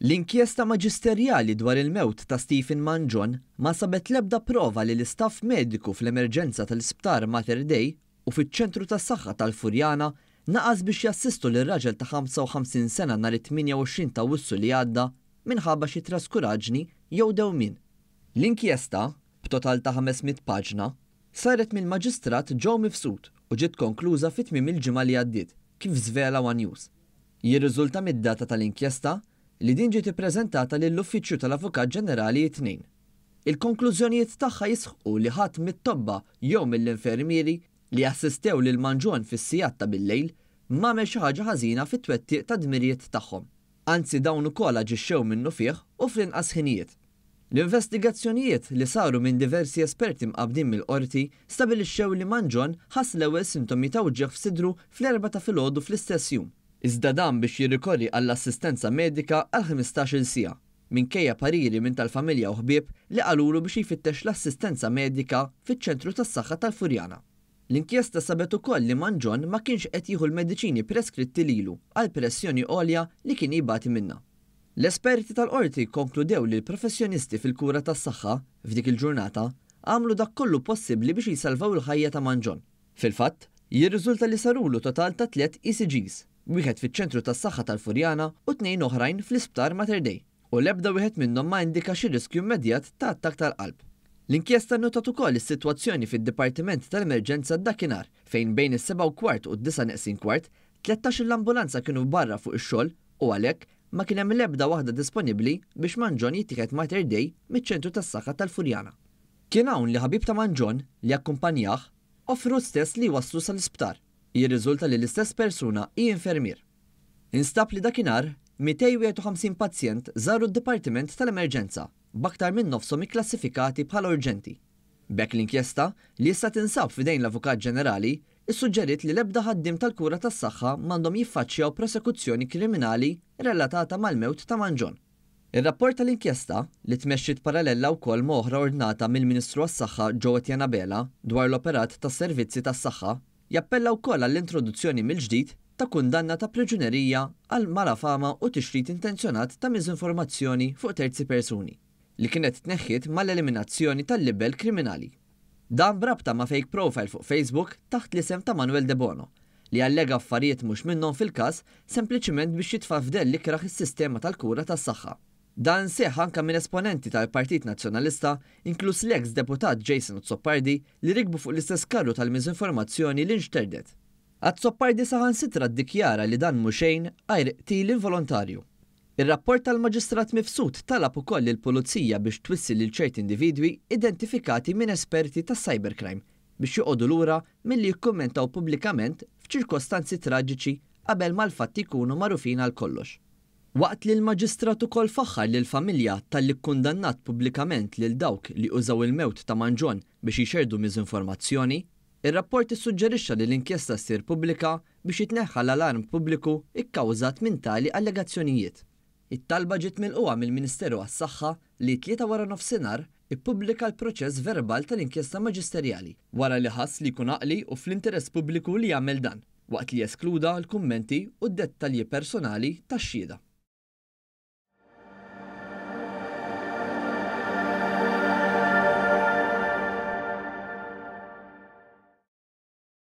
L-inkjesta maġisterjali dwar il-mewt ta' Stephen Mangion ma sabet l-ebda prova li l-istaff mediku fl-emerġenza tal-Isptar Mater Dei u fiċ-Ċentru tas-Saħħa tal-Furjana naqas biex jassistu lir-raġel ta' 55 sena nhar it-28 ta' Awwissu li għadda minħabba xi traskuraġni jew dewmien. L-inkjesta, b'total ta' 500 paġna, saret mill-Maġistrat Joe Mifsud u ġiet konkluża fi tmiem il-ġimgħa li għaddiet, kif żvela one News. Jirriżulta mid-data tal-inkjesta li din ġiet ippreżentata lill-Uffiċċju tal-Avukat Ġenerali t-Tnejn. Il-konklużjonijiet tagħha jisħqu li ħadd mit-tobba jew mill-infermieri li assistew lil Mangion fis-sigħat ta' bil-lejl m'għamel xi ħaġa ħażina fit-twettiq tad-dmirijiet tagħhom. Anzi dawn ukoll aġixxew minnufih u fl-inqas ħinijiet. L-investigazzjonijiet li saru minn diversi esperti mqabbdin mill-Qorti stabilixxew li Mangion ħass l-ewwel sintomi ta' wġigħ f'sidru fl-erbgħa ta' filgħodu fl-istess jum. Iżda dam biex jirrikorri għall-assistenza medika għal 15-il siegħa, minkejja pariri minn tal-familja u ħbieb li qalulu biex jfittex l-assistenza medika fiċ-Ċentru tas-Saħħa tal-Furjana. L-inkjesta sabet ukoll li Mangion ma kienx qed jieħu l-mediċini preskritti lilu għall-pressjoni għolja li kien jbati minnha. L-esperti tal-Qorti kkonkludew li l-professjonisti fil-kura tas-saħħa, f'dik il-ġurnata, għamlu dak kollu possibbli biex jsalvaw il-ħajja ta' Mangion. Fil-fatt, jirriżulta li sarulu total ta' tliet ECGs, wieħed fiċ-Ċentru tas-Saħħa tal-Furjana u tnejn oħrajn fl-Isptar Mater Dei, u l-ebda wieħed minnhom ma indika xi riskju immedjat ta' attakk tal-qalb. L-inkjesta nnotat ukoll is-sitwazzjoni fid-Dipartiment tal-Emerġenza dakinhar fejn bejn is-sebgħa u kwart u d-disgħa neqsin kwart, 13-il ambulanza kienu barra fuq ix-xogħol u għalhekk ma kien hemm l-ebda waħda disponibbli biex Mangion jittieħed Mater Dei miċ-Ċentru tas-Saħħa tal-Furjana. Kien hawn li ħabib ta' Mangion, li akkumpanjah, offra hu stess li jwasslu sal-isptar. Jirriżulta li l-istess persuna hi infermier. Instab li dakinhar, 251 pazjent żaru d-dipartiment tal-emerġenza, b'aktar minn nofshom ikklassifikati bħala urġenti. B'hekk l-inkjesta, li issa tinsab f'idejn l-Avukat Ġenerali, issuġġeriet li l-ebda ħaddiem tal-kura tas-saħħa m'għandhom jiffaċċjaw prosekuzzjoni kriminali relatata mal-mewt ta' Mangion. Ir-rapport tal-inkjesta, li tmexxiet paralella wkoll ma' oħra ordnata mill-Ministru għas-Saħħa Jo Etienne Abela dwar l-operat tas-servizzi tas-saħħa, jappella wkoll għall-introduzzjoni mill-ġdid ta' kundanna ta' priġunerija għal malafama u tixrid intenzjonat ta' miżinformazzjoni fuq terzi persuni, li kienet tneħħiet mal-eliminazzjoni tal-libell kriminali. Dan b'rabta ma' fake profile fuq Facebook taħt l-isem ta' Manuel Debono, li allega affarijiet mhux minnhom fil-każ sempliċiment biex jitfa' f'dell ikrah is-sistema tal-kura tas-saħħa. Dan seħħ anke minn esponenti tal-Partit Nazzjonalista, inkluż l-eks Deputat Jason Azzopardi li rikbu fuq l-istess karru tal-miżinformazzjoni li nxterdet. Azzopardi saħansitra ddikjara li dan mhu xejn għajr qtil involontarju. Ir-rapport tal-Maġistrat Mifsud talab ukoll lill-Pulizija biex twissi lil ċerti individwi identifikati minn esperti tas-cybercrime biex joqogħdu lura milli jikkummentaw pubblikament f'ċirkostanzi traġiċi qabel ma l-fatti jkunu magħrufin għal kollox. Waqt li l-Maġistrat ukoll faħħar lill-familja talli kkundannat pubblikament lil dawk li użaw il-mewt ta' Mangion biex jxerrdu miżinformazzjoni, ir-rapport issuġġerixxa li l-inkjesta ssir pubblika biex jitneħħa l-alarm pubbliku kkawżat minn tali allegazzjonijiet. It-talba ġiet milqugħa mill-Ministeru għas-Saħħa li t-Tlieta waranofsinhar ippubblika l-proċess verbal tal-inkjesta maġisterjali, wara li ħass li jkun għaqli u fl-interess pubbliku li jagħmel dan, waqt li eskluda l-kummenti u d-dettalji personali tax-xhieda.